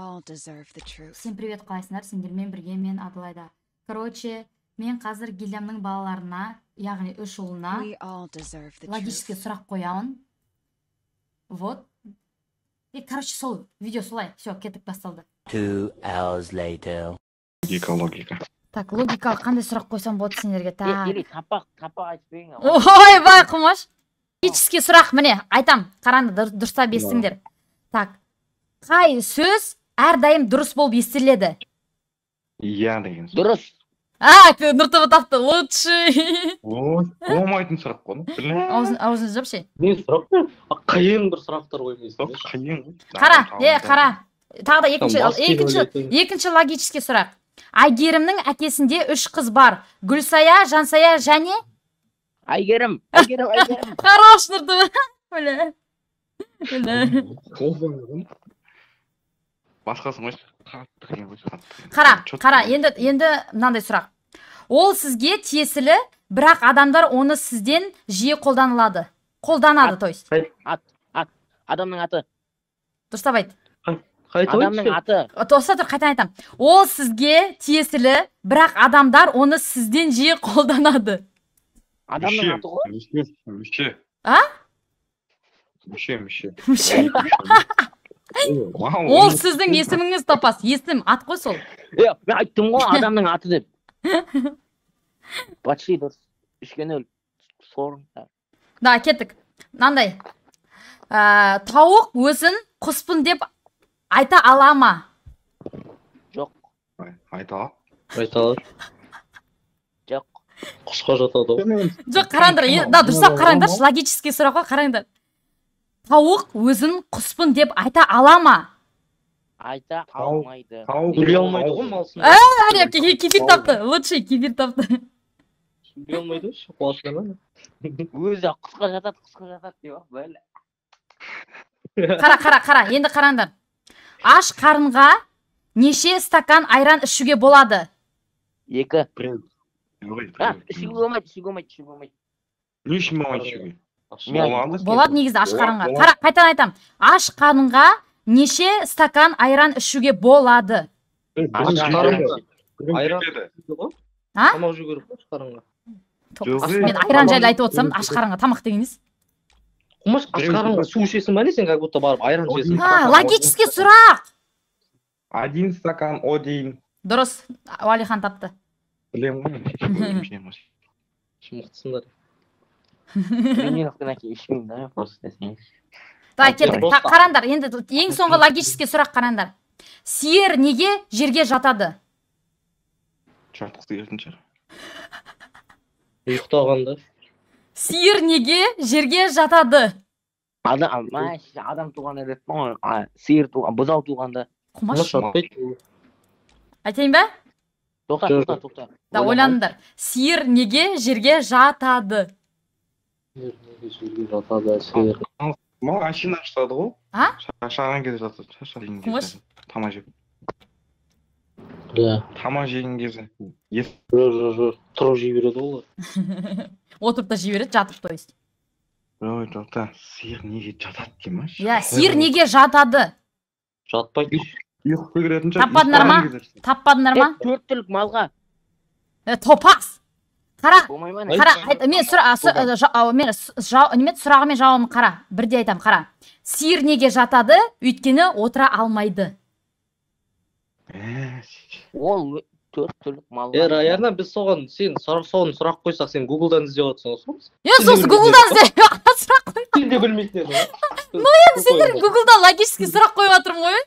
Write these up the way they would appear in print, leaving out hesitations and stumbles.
all deserve the truth. Всем привет, қалайсыңдар? Сендермен бірге мен, Адылайда. Короче, мен қазір Гильямның балаларына, яғни үш ұлына We all deserve the логический truth. Сұрақ қоямын. Вот. И, короче, сол видео солай. Все, кеттік, басталды. 2 hours later. Логика, логика. Так, логикалық қандай сұрақ қойсам болады сендерге? Так. Или тапақ, тапақ айтып берейін. Ойбай, Құмаш. Логический сұрақ, міне, айтам. Қараңдар, дұрыстап естіңдер. Так. Қай сөз әрдайым дұрыс болып естіледі? Иә деген сөз. Дұрыс. А, Нұртөбе тапты. Лучший. Ой, болмайтын сұрақ қой. Бля. Аузын, аузын жапшы. Не сұрақ қой? Қиын бір сұрақтар қоймайсың. Қиын ғой. Қара, е, қара. Тағы да екінші, Бас киім екінші, ойлайтын. Екінші логический сұрақ. Әйгерімнің әкесінде үш қыз бар. Гүлсая, Жансая және Әйгерім, Әйгерім, Әйгерім. Хорош, Нұртөбе. Бля. Бля. Басқасын қойшы. Қатты қиын қойшы, қатты қиын. Қара, Чётко қара, қиын. енді мынандай сұрақ. Ол сізге тиесілі, бірақ адамдар оны сізден жиі қолданылады. Қолданады, то есть. Ат, ат, адамның аты. Дұрыстап айт. Қайта Адамның айтшы. аты. Тоқта тұр, қайтадан айтамын. Ол сізге тиесілі, бірақ адамдар оны сізден жиі қолданады. Адамның Мүше, аты ғой. мүше, мүше. А? Мүше, мүше. Мүше. Вау, Ол оны- сіздің есіміңіз, топас. Есім, ат қой сол. Е, мен айттым ғой, адамның аты деп. Почти дұрыс. 3-0. Сорың. Да, кеттік. Мынандай. Тауық өзін құспын деп айта ала ма? Жоқ, Айта алады. Айта алады. Жоқ. Құсқа жатады ғой. Жоқ, қараңдар, да, дұрыстап қараңдаршы, логический сұрақ қой, қараңдар. Тауық өзін құспын деп айта ала ма? Айта Тауық. алмайды. Тауық. Сөйлей алмайды ғой малсын. Әне, кефир тапты, лучший кефир тапты. Сөйлей алмайды ғой, қуасың. Өзі құсқа жатады, құсқа жатады деп, бәле. Қара, қара, қара, енді қараңдар. Аш қарынға неше стакан айран ішуге болады? Екі. Біреу. Ой, А, біреу. ішуге болмайды, ішуге болмайды, ішуге болмайды. Не үшін болмайды ішуге? Мен- Болады. Болады негізі аш Болады, қарынға. болады. Қара, қайтадан айтамын. Аш қарынға неше стакан айран ішуге болады? Аш қарынға. Біреу Айран. кетеді. Ғой. А? Тамақ жеу керек қой аш қарынға. Жоқ, ей. Мен айран жайлы айтып отырсам, аш қарынға тамақ деген несі? Құмаш, аш қарынға су ішесің ба, не сен, как будто барып айран ішесің. А, логический сұрақ. Один стакан один. Дұрыс, Уәлихан тапты. Білемін ғой мен. Білемін ғой. Мықтысыңдар. Тренировкадан кейін ішпеймін да, мен просто десең. Давай, кеттік. Просто- Қараңдар, енді ең соңғы логический сұрақ, қараңдар. Сиыр неге жерге жатады? Жатқысы келетін шығар. Ұйықтағанда. Сиыр неге жерге жатады? Адам, мә, адам туғанда деп ғой, а, сиыр туған, бұзау туғанда. Құмаш, Құмаш жатпайды. айтайын ба? Тоқта, Жоқ, тоқта, тоқта. Да, ойланыңдар. Сиыр неге жерге жатады? Неге жерге жатады сиыр? Мал әшейін жатады ғой. А? Шаршаған кезде жатады. Шаршаған Құмаш? кезде. Тамақ жеп. Бля. Тамақ жеген кезде. Ес Жоқ, жоқ, жоқ. Тұрып жей береді ғой олар. Отырып та жей береді, жатып, то есть. Ой, тоқта. Сиыр неге жатады деймін? Иә, сиыр неге жатады? Жатпайды. Ұйқысы келетін шығар. Таппадыңдар ма? Ұйықтаған кезде. Таппадыңдар ма? Төрт түлік малға Е, топас. Қара, болмай ма, не? қара, айт, мен сұра, мен неме еді, сұрағы мен жауабын қара. Бірде айтамын, қара. Сиыр неге жатады? Өйткені отыра алмайды. Ә, Ол төрт түлік малға. Е, Раярна, біз соған сен соны сұрақ қойсақ, сен Гуглдан іздеп жатрсың ғой сол. Е, сосын Гуглдан ізде. Сұрақ қой. Сен де білмейтін едің ғой. Ну енді сендер Гуглдан логический сұрақ қойып жатырмын ғой мен.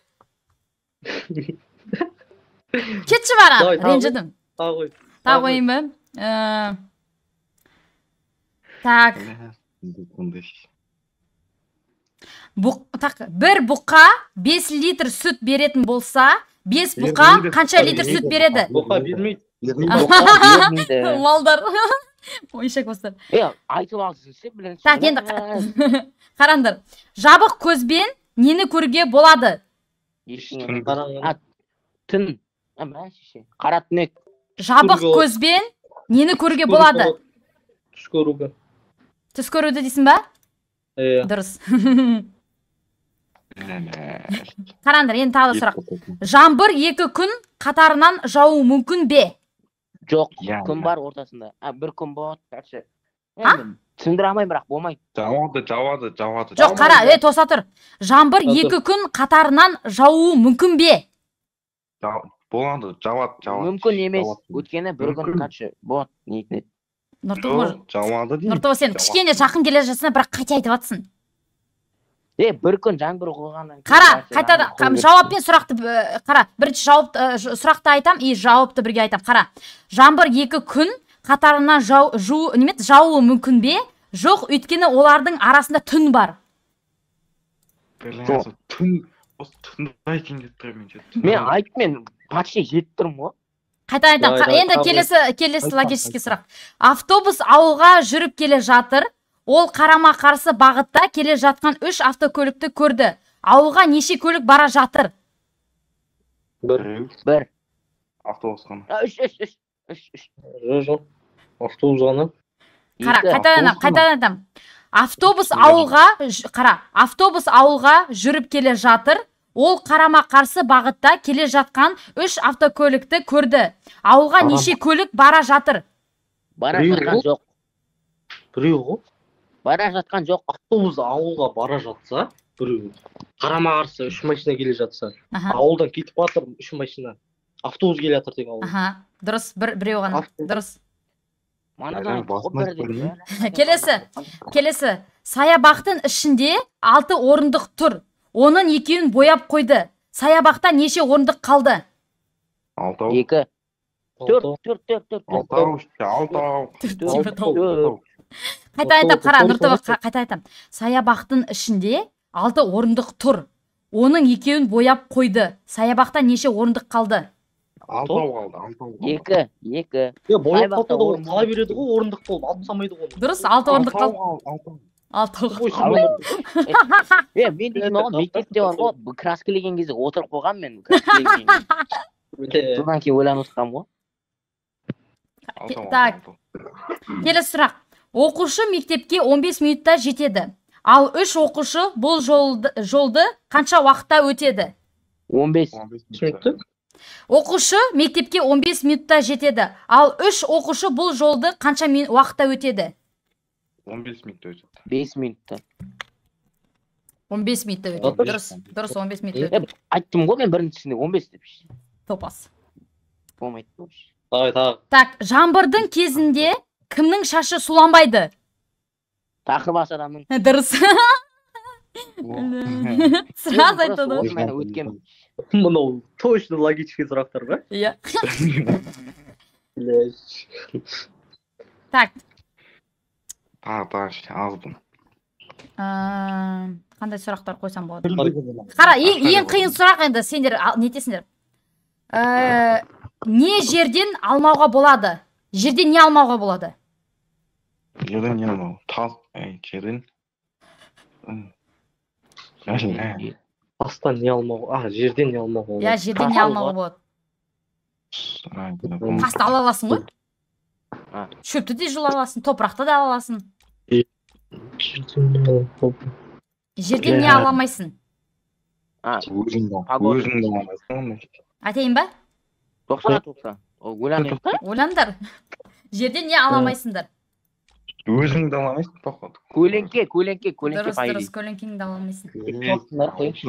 Кетші бара, Давай, тағы қой. ренжідім. Тағы қой. Тағы қояйын ба? Так, Ондай. Так, бір бұқа 5 литр сүт беретін болса, 5 бұқа Бермейді. қанша литр сүт береді? Бұқа бермейді. Бұқа бермейді. Малдар. Ой, ешек бастар. Е, айтып алсын ше, білесің. Так, енді қараңдар. Жабық көзбен нені көруге болады? Ештеңе. Қараңғы. А, түн. А, мә, шеше. Қара түнек. Жабық Көруге болады. көзбен нені көруге болады? Түс көруге. Түс көруді дейсің ба? Иә. Дұрыс. Қараңдар, енді тағы да сұрақ. Жаңбыр 2 күн қатарынан жаууы мүмкін бе? Жоқ, күн бар ортасында. Бір күн болады, короче. Түсіндіре алмаймын, бірақ болмайды. Жауады. Жоқ, қара, тоса тұр. Жаңбыр 2 күн қатарынан жаууы мүмкін бе? Болады, жауады. Мүмкін емес, өйткені бір күн, короче, болады, ниетіне. Нұртуға, Нұртуға, сен кішкене жақын келе жатсың, бірақ қате айтып жатсың. Бір күн жаңбыр қойғаннан кейін. Қара, қайтадан жауап пен сұрақты қара. Бірінші жауап сұрақты айтам, и жауапты бірге айтам. Қара. Жаңбыр 2 күн қатарынан жаууы мүмкін бе? Жоқ, өйткені олардың арасында түн бар. Түн, осы түнді айтайын деп тұрмын мен. Мен айттым, мен почти жетіп тұрмын ғой. Қайта айтам. Енді келесі логический сұрақ. Автобус ауылға жүріп келе жатыр. Ол қарама-қарсы бағытта келе жатқан 3 автокөлікті көрді. Ауылға неше көлік бара жатыр? 1. 1. Автобус қана. 3. Жоқ. Автобус ғана. Қара, қайтадан айтам. Автобус ауылға, қара, автобус ауылға жүріп келе жатыр. Ол қарама-қарсы бағытта келе жатқан 3 автокөлікті көрді. Ауылға неше көлік бара жатыр? Бара жатқан жоқ. Біреу ғой. Бара жатқан жоқ. Автобус ауылға бара жатса, біреу. Қарама-қарсы 3 машина келе жатса. Ауылдан кетіп жатыр 3 машина. Автобус келе жатыр тек ауылға. Аха, дұрыс, біреу ғана. Дұрыс. Келесі. Саябақтың ішінде 6 орындық тұр. Оның 2-ін бояп қойды. Саябақта неше орындық қалды? 6. 2. 4, 4, 4, 4. 6. Қайта айтам, қара, Нұртөбе, қайта айтам. Саябақтың ішінде 6 орындық тұр. Оның 2-ін бояп қойды. Саябақта неше орындық қалды? 6 қалды, 6 2, 2. Бояп қалды, қала береді ғой, орындық болып, алып тастамайды ғой. Дұрыс, 6 орындық қалды. 6 қалды. Мен дейтін оған мектепте бар ғой, краскілеген кезде отырып қойғанмын мен, краскілеген кезде. Содан кейін ойланып отырғанмын ғой. Так, келесі сұрақ. Оқушы мектепке 15 минутта жетеді. Ал 3 оқушы бұл жолды қанша уақытта өтеді? 15 минутта. Оқушы мектепке 15 минутта жетеді. Ал 3 оқушы бұл жолды қанша уақытта өтеді? 15 минутта өтеді. 5 минутта. 15 минутта өтеді. Дұрыс, дұрыс, 15 минутта өтеді. Айттым ғой мен біріншісінде 15 деп. Топас. Болмайды. Так, жаңбырдың кезінде кімнің шашы суланбайды? Тақыр бас адамның. Дұрыс. Сразу айтты ғой. Мынау точно логический сұрақтар ба? Иә. Так. Тағы аздым. Қандай сұрақтар қойсам болады? Қара, ең қиын сұрақ енді сендер нетесіңдер? Не жерден алмауға болады? Жерден не алмауға болады? Жерден не алмау? Тас, жерден. Тастан не алмауға, жерден не алмауға болады? Иә, жерден не алмауға болады? Тасты ала аласың ғой? Шөпті де жұла аласың, топырақты да ала аласың. Жерден не ала алмайсың? Өзіңді ала алмайсың. Айтайын ба? Тоқта. Ойланайық та? Ойландар. Жерден не ала алмайсыңдар? Өзіңді ала алмайсың, походу. Көлеңке. Дұрыс, дұрыс, көлеңкеңді ала алмайсың. Өзіңді ала алмайсың.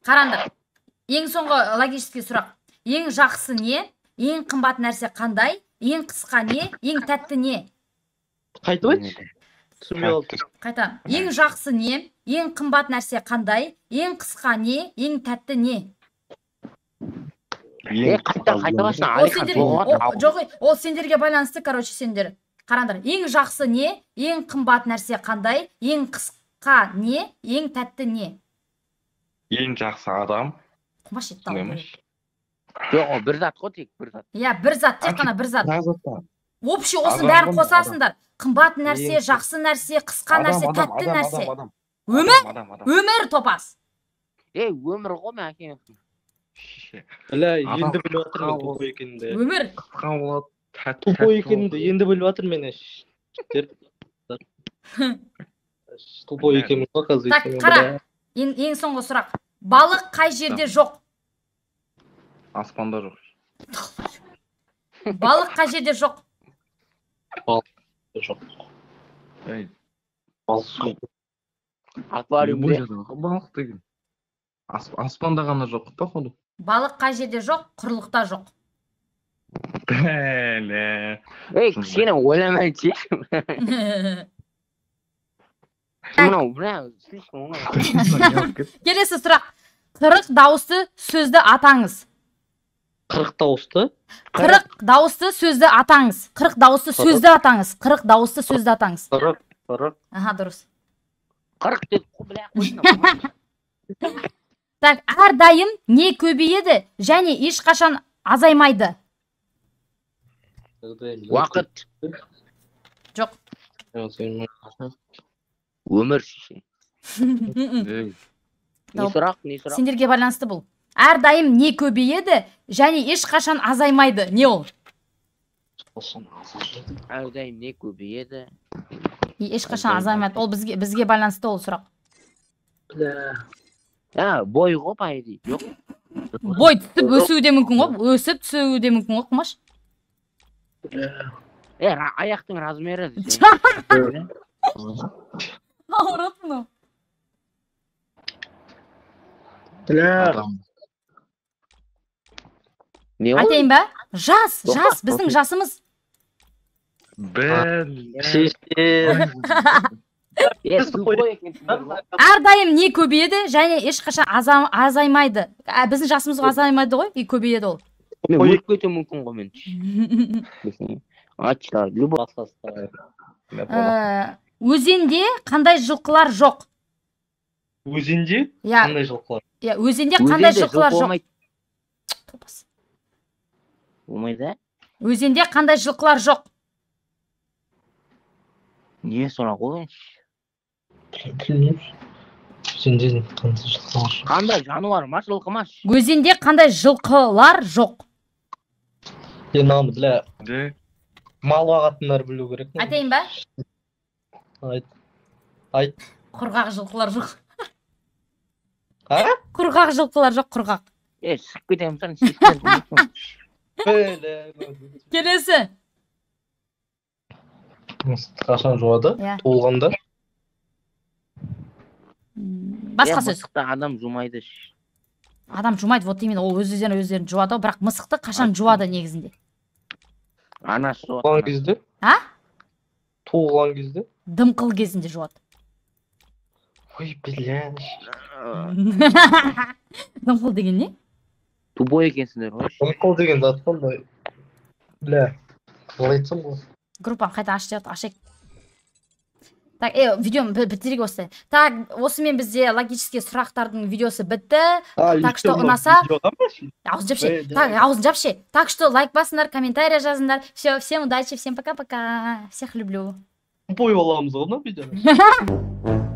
Қараңдар. Ең соңғы логический сұрақ. Ең жақсы не? Ең қымбат нәрсе қандай? Ең қысқа не? Ең тәтті не? Қайтып айтшы. Түсінбей қалдым. Қайта. Ең жақсы не? Ең қымбат нәрсе қандай? Ең қысқа не? Ең тәтті не? Қайта басына. Жоқ, ол сендерге байланысты, короче, сендер. Қараңдар. Ең жақсы не? Ең қымбат нәрсе қандай? Ең қысқа не? Ең тәтті не? Ең жақсы адам. Қумаш етті алды. Жоқ, ол бір зат қой, тек бір зат. Иә, бір зат, тек қана бір зат. Общий осының бәрін қосасыңдар. Қымбат нәрсе, жақсы нәрсе, қысқа нәрсе, тәтті нәрсе. Өмір, өмір топас. Ей, өмір ғой мен әкең. Бля, енді біліп жатырмын мен тупой екенімді. Өмір. Қысқа болады. Тупой екенімді енді біліп жатырмын мен. Тупой екенмін ғой қазір. Так, қара. Ең соңғы сұрақ. Балық қай жерде жоқ? Аспанда жоқ. Балық қай жерде жоқ? Балық жоқ. Балық жоқ. Аквариумде. Балық деген. Аспанда ғана жоқ, походу. Балық қай жерде жоқ? Құрлықта жоқ. Бәле. Ей, кішкене ойланайыншы. Мынау, бля, слишком оңай. Келесі сұрақ. 40 дауысты сөзді атаңыз. 40 дауысты? 40 дауысты сөзді атаңыз. 40 дауысты сөзді атаңыз. 40 дауысты сөзді атаңыз. 40. Аха, дұрыс. 40 деп, бля, қойсын. Так, әрдайым не көбейеді және ешқашан азаймайды? Уақыт. Жоқ. Өмір. Не сұрақ, не сұрақ? Сендерге байланысты бұл. Әрдайым не көбейеді және ешқашан азаймайды? Не ол? Әрдайым не көбейеді? Ешқашан азаймайды. Ол бізге байланысты ол сұрақ. Бой ғой, по идее. Жоқ. Бой түсіп өсуі де мүмкін ғой. Өсіп түсуі де мүмкін ғой, Құмаш. Аяқтың размері. Ауырады мынау. Айтайын ба? Жас, жас, біздің жасымыз. Әрдайым не көбейеді және ешқашан азаймайды. Біздің жасымыз азаймайды ғой, и көбейеді ол. Мен өліп кетуім мүмкін ғой мен. Өзенде қандай жылқылар жоқ? Өзенде қандай жылқылар? Иә, өзенде қандай жылқылар жоқ? Топас. Болмайды? Өзенде қандай жылқылар жоқ? Не сұрақ ол? Білмеймін. Өзенде қандай жылқылар жоқ? Қандай жануар ма, жылқы ма? Өзенде қандай жылқылар жоқ? Енді аны бля. Мал бағатындар білу керек. Айтайын ба? Айт. Айт. Құрғақ жылқылар жоқ. А? Құрғақ жылқылар жоқ, құрғақ. Шығып кетемін. Келесі. Қашан жуады? Туылғанда? Басқа сөз. Мысықты адам жумайды. Адам жумайды, вот именно, ол өз-өздерін өздерін жуады, бірақ мысықты қашан жуады негізінде? Анасы жуады. Туылған кезде? А? Туылған кезде? Дымқыл кезінде жуады. Ой, бля. Дымқыл деген не? Тупой екенсіңдер ғой. Дымқыл деген зат қандай? Бля, қалай айтсам болады? Группаны қайта аш деп ашайық. Так, видеоны бітірейік осылай. Так, осымен бізде логический сұрақтардың видеосы бітті. Так что ұнаса, ауызын жапшы. Так, ауызын жапшы. Так что лайк басыңдар, комментарий жазыңдар. Все, всем удачи, всем пока-пока. Всех люблю. Тупой боламыз ғой мына видеода.